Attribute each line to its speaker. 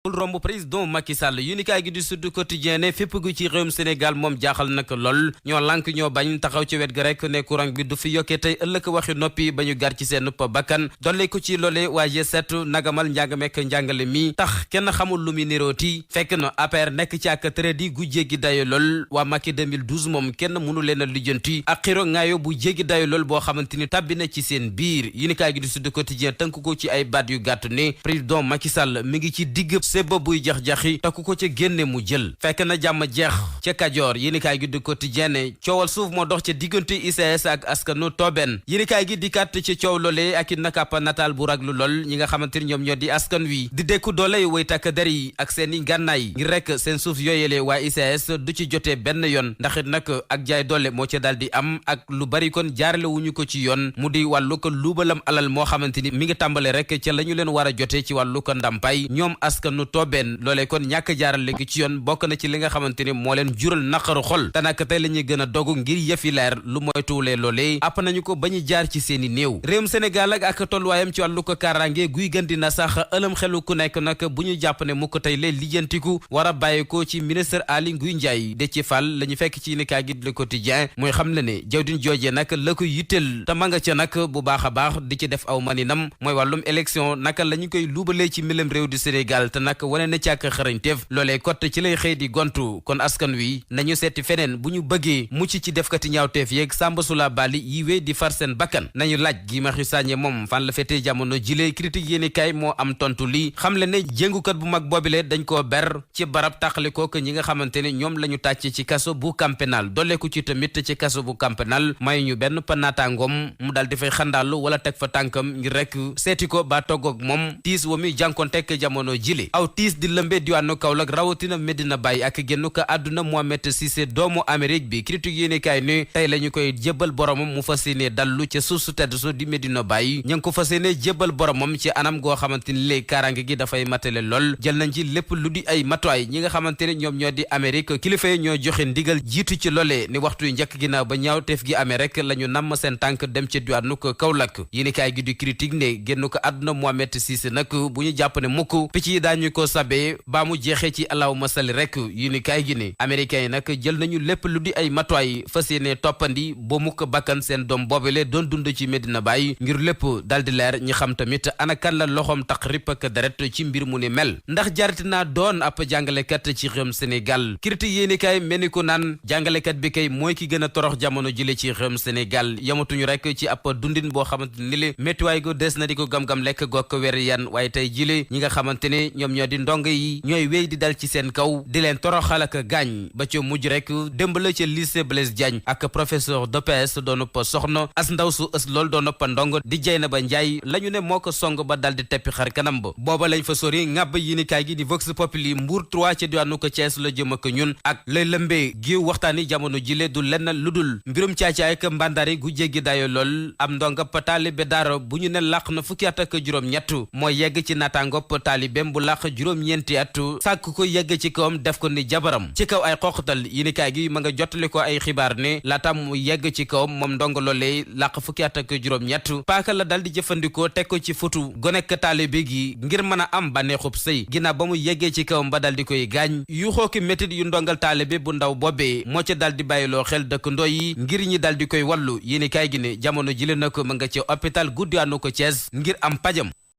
Speaker 1: bul romb président Macky Sall yéenekaay gi di Sud Quotidien ne fépp gu ci réewum Sénégal moom jaaxal nag lool ñoo lànk ñoo bañ taxaw ci wet ga rek ne courant bi du fi yokkee tey ëllëg waxi noppi ba ñu gar ci seen bakkan dolle ko ci loole waa G7 nagamal njàng mekk njàngale mi tax kenn xamul lu mu nirooti fekk na APR nekk ci ak tëradi gu jéggi dayo lool waa Macky 2012 moom kenn mënu leen a lijjanti ak xiro ngaayo bu jéggi dayo lool boo xamante ni tàbbi na ci seen biir yéenekaay gi di Sud Quotidien tënk ko ci ay baat yu gàtt ne président Macky Sall mi ngi ci digg seba buy jax-jaxi takku ko ca génne mu jël fekk na jàmm jeex ca Kajoor yéenekaay gi di Quotidien ne coowal suuf moo dox ca diggante ICS ak askanu Tobène yéenekaay gi di kat ci coow loolee ak i nakap nataal bu raglu lool ñi nga xamante ni ñoom ñoo di askan wi di dékku doole way takk der yi ak seen i ngànnaay ngir rek seen suuf yooyele waa ICS du ci jotee benn yoon ndax it nag ak jaay doole moo ca daal di am ak lu bari kon jaarale wuñu ko ci yoon mu di wàllu ko luubalam alal moo xamante ni mi ngi tàmbale rek ca la ñu leen war a jotee ci wàllu ko ndàmpaay ñoom askanu Tobène loolee kon ñàkk jaaral léegi ci yoon bokk na ci li nga xamante ni moo leen jural naqaru xol te nag tey la ñuy gën a dogu ngir yëfi leer lu moytuwulee loolee àpp nañu ko ba ñu jaar ci seeni néew réewum Sénégal ak tolluwaayam ci wàllu ko kaaraange guy gën di na sax ëlëm xelu ku nekk nag bu ñu jàpp ne mu ko tey lee lijjantiku war a bàyyi ko ci ministre Aly Ngouille Ndiaye Déthié Fall la ñu fekk ci yéenekaay gi Le Quotidien muy xam le ne jawdin joojee nag la ko yitteel te ma nga ca nag bu baax a baax di ci def aw maninam mooy wàllum élection naka la ñu koy luubalee ci mbilam réew di Sénégal te nag wane na càkk xarañteef loolee kott ci lay xëy di gontu kon askan wi nañu seeti feneen bu ñu bëggee mucc ci defkati ñaawteef yeeg Samba Sula Bali yi wee di far seen bakkan nañu laaj gi maxi sàññe moom fan la fetee jamono jilee critique yéenekaay moo am tontu li xam le ne jéngukat bu mag boobile dañ koo ber ci barab tàqale ko ñi nga xamante ne ñoom la ñu tàcc ci kaso bu Camp Pénal dolleeku ci tamit ci kaso bu Camp Pénal may ñu benn panaataangoom mu daal di fay xandaalu wala teg fa tànkam ngir rek seeti ko ba toggoog moom tiis wa muy jànkontek jamono jile aw tiis di lëmbee diwaanu Kaolack rawatina Medina Baye ak génn ko àdduna Mohamed Cissé doomu Amérique bi critique yéenekaay ne tey la ñu koy jébbal boromam mu fas yéene dallu ca suuf su tedd su di Medina Baye ña ngi ko fas yéene jébbal boromam ci anam goo xamante ni léegi kaaraange gi dafay matale lool jël nañ ci lépp lu di ay matuwaay ñi nga xamante ne ñoom ñoo di Amérique kilifa yi ñoo joxe ndigal jiitu ci loolee ni waxtu yu njëkk ginnaaw ba ñaaw teef gi amee rek la ñu namm seen tànk dem ci diwaanu ko Kaolack yéenekaay gi di critique ne génn ko àdduna Mohamed Cissé nag bu ñu jàpp ne mukk picc yi daañu ko sabee ba mu jeexee ci allahuma salli rek yéenekaay gi ne américains yi nag jël nañu lépp lu di ay matuwaay fas yéene toppandi ba mukk bakkan seen doom boobele doon dund ci Medina Baye ngir lépp dal di leer ñi xam tamit ana kan la loxoom taq rip ak deret ci mbir mu ni mel ndax jarati naa doon ab jàngalekat ci réewum Sénégal critique yéenekaay mel ni ko naan jàngalekat bi kay mooy ki gën a torox jamono jile ci réewum Sénégal yamatuñu rek ci ab dundin boo xamante ni li méttiwaay go des na di ko gam-gam lekk gokk wer yan waaye tey jile ñi nga xamante ne ñoom ñoo di ndongo yi ñooy wéy di dal ci seen kaw di leen toroxal ak gaañ ba ca mujj rek démb la ca lycée Blaise Diagne ak professeur d'EPS doon pa soxna as ndaw su ës lool doon pa ndongo di Dieynaba Ndiaye la ñu ne moo ko song ba dal di teppi xar kanam ba booba lañ fa sori ngàbb yéenekaay gi di Vox Populi Mbour 3 ca diwaanu ko Thiès la jëm ak ñun ak lay lëmbee giiw waxtaani jamono jile du lenn lu dul mbirum caacaay ak mbàndari gu jéggi dayo lool am ndonga pa taalibe daara bu ñu ne làq na fukki at ak juróom-ñett mooy yegg ci naataangop taalibeem bu làq juróom-ñeenti at sàkk ko yegg ci kawam def ko ni jabaram ci kaw ay xoqatal yéenekaay gi ma nga jottali ko ay xibaar ne laata mu yegg ci kawam moom ndongo loolee làq fukki at ak juróom-ñett paaka la dal di jëfandikoo teg ko ci futu gonekk taalibe gi ngir mën a am bànneexub sëy ginnaaw ba mu yeggee ci kawam ba dal di koy gaañ yu xooki métit yu ndongal taalibe bu ndaw boobee moo ca dal di bàyyiloo xel dëkkandoo yi ngir ñi dal di koy wallu yéenekaay gi ne jamono jile na ko ma nga ci hôpital guddiwaanu ko Thiès ngir am pajam